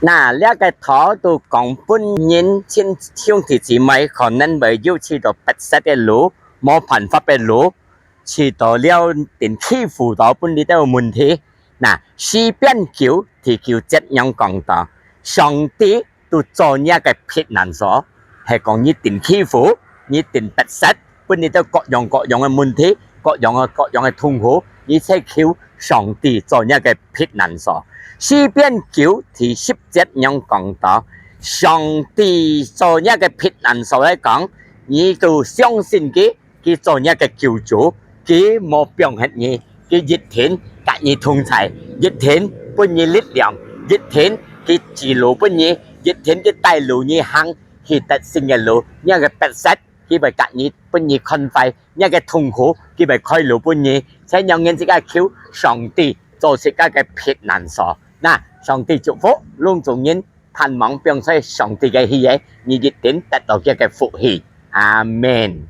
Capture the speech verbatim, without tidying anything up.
那這個道都講分人親兄弟姊妹可能會有試著逼塞个路，無辦法个路，試著了定欺負到分你兜問題。那詩篇九第九節仰講到，上帝都做若个避難所，係講你定欺負，你定逼塞，分你兜各樣各樣个問題，各樣个各樣个痛苦，你就求上帝做若个避難所。詩篇九第十節仰講到，上帝做若个避難所來講，你都相信佢，佢做若个救主，佢無放忒你，佢一定佮你同在，一定分你力量，一定佢指路分你，一定佢帶路你行去得勝个路。若个逼塞，佢會佮你分你看開，若个痛苦，佢會開路分你。就仰般自家求上帝做自家个避難所。那上帝祝福攏總人，盼望放在上帝个喜悅，你一定得到佢个福氣。阿門。